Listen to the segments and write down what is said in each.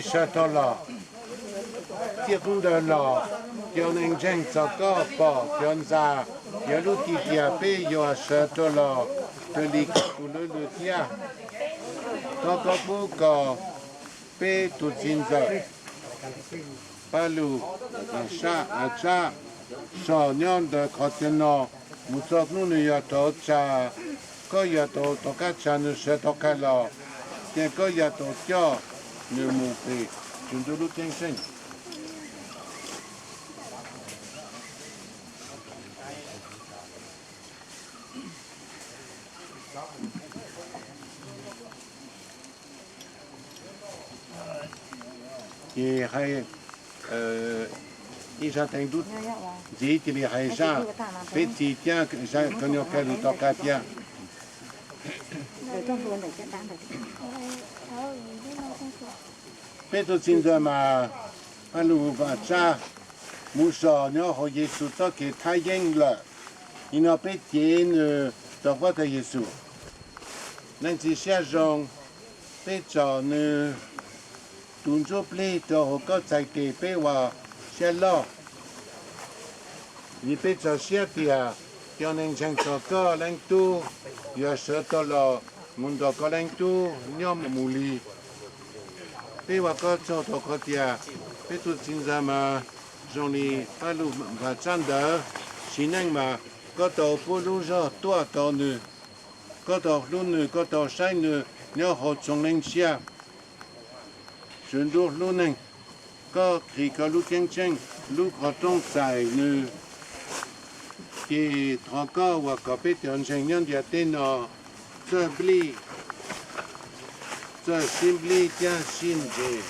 Sawv rov los, txij qub ntawd los, cov neeg ntseeg txog koj pom cov ntxa, yog lub cim tias peb yuav sawv rov los raws li koj tus lwm lwm thiab. Thov koj pub kom peb tus txiv ntxawm Paj Lug, Vaj Tsab, so nyob ntawm qhov chaw no mus txog hnub nws yuav rov tsa, koj yuav tau tom qab tsa nws sawv rov qab los, ces koj yuav tau coj nws mus pem Tswv Ntuj lub ceeb tsheej. Ces hais ib zaj teev dub ntxiv cia li hais zaj peb txiv thiab zaj koj nyob kaj lug tom qab thiab. Peb tus txiv ntxawm mas Paj Lug, Vaj Tsab mus zov nyob hauv Yexus txoj kev thaj yeeb lawm. Nim no peb cev nws rau huab tais Yexus. Leej txiv siab zoo, peb tso nws tus ntsuj plig rau hauv koj txhais tes peb ua siab loj. Vim peb tso siab tias cov neeg ntseeg txog koj leej tub yuav sawv rov los mus nrog koj leej tub nyob mus li. Peb ua koj tsaug rau qhov tias peb tus txiv ntxawm mas zoo li Paj Lug, Vaj Tsab ntawd, sim neej mas koj tau pub lub zog tuaj rau nws, koj tau hlub nws, koj tau saib nws nyob hauv txhua leej siab. Tswv Ntuj hlub neeg, koj qhia koj lub ceeb tsheej lub qhov rooj txais nws, ces thov koj ua kom peb cov ntseeg nyob ntiaj teb no txawj nplij, txawj sib nplij thiab sib ntseeg.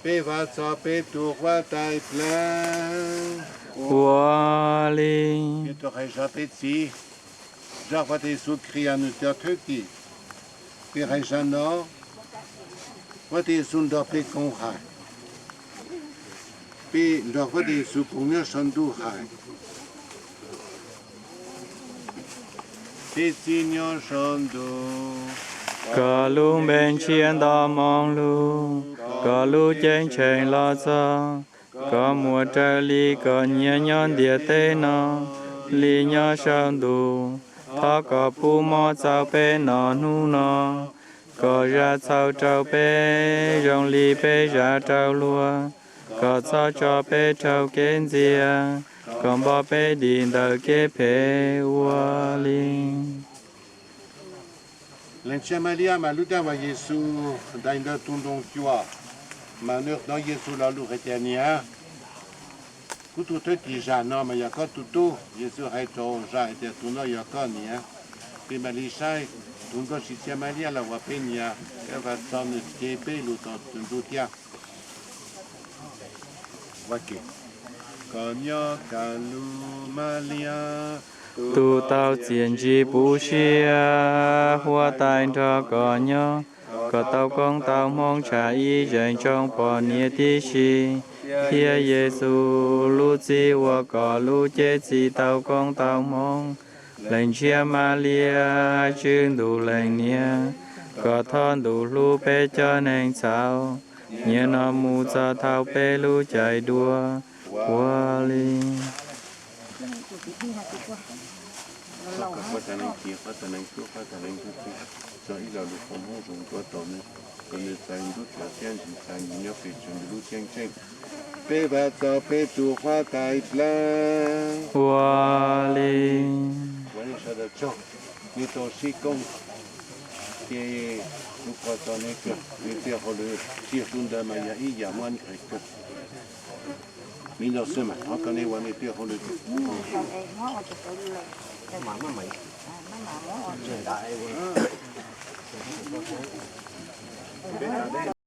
Peb vam txog peb tus huab tais plawv. Ua li. Peb tau hais zaj peb txiv, zaj huab tais Yexus qhia nws cov thwj tim. Peb hais zaj no, huab tais Yexus nrog peb koom hais, peb nrog huab tais Yexus koom nyob saum ntuj hais. Peb txiv nyob saum ntuj, koj lub npe ntshiab nto moo lug, koj lub ceeb tsheej los txog, koj muab raws li koj nyiam nyob ntiaj teb no li nyob saum ntuj. Thov koj pub mov txaus peb noj hnub no, koj zam txhaum rau peb zoo li peb zam rau luag, koj txhob tso peb raug kev ntxias, koj npog peb dim ntawm kev phem. Ua li. Leej Txiv Mab Liab mas lub caij uas Yexus ntais ntawm tus ntoo cua, mas nws hnov Yexus lo lus hais tias, Niam, kuv tus thwj tim zaj no mas yog koj tus tub. Yexus hais rau zaj hais tias, Tus no yog koj niam. Peb mam li saib tus Nkauj Txiv Mab Liab los ua peb niam, peb vam txog nws cev peb lug rau Tswv Ntuj thiab. Koj nyob kaj lug Mab Liab, tus tau txiaj ntsig puv siab, huab tais nrog koj nyob, koj tau koob tau hmoov tshaj ib zeej tsoom poj niam tib si, thiab Yexus lub txiv uas koj lub cev txi tau koob tau hmoov. Leej Txiv Mab Liab, Tswv Ntuj leej niam, koj thov Ntuj hlub peb cov neeg txhaum, niaj hnub no mus txog thaum peb lub caij dua. Ua li. Txog koj huab tais Leej Txiv, huab tais Leej Tub, huab tais Leej Tub txib, txog ib lo lus foom hmoov zoo tuav tos nws, kom nws txais ntub txav thiab ntsis txais nws nyob pem Tswv Ntuj lub ceeb tsheej. Peb vam txog peb tus huab tais plawv. Ua li. Ua nej sawv daws tsaug, nej tau sib koob, ces kuv qhuas txog nej kawg, nej tej hauj lwm txij hnub ntawd mas yog ib yam muaj nqis kawg. Li no xwb mas thov kom nej ua nej tej hauj lwm.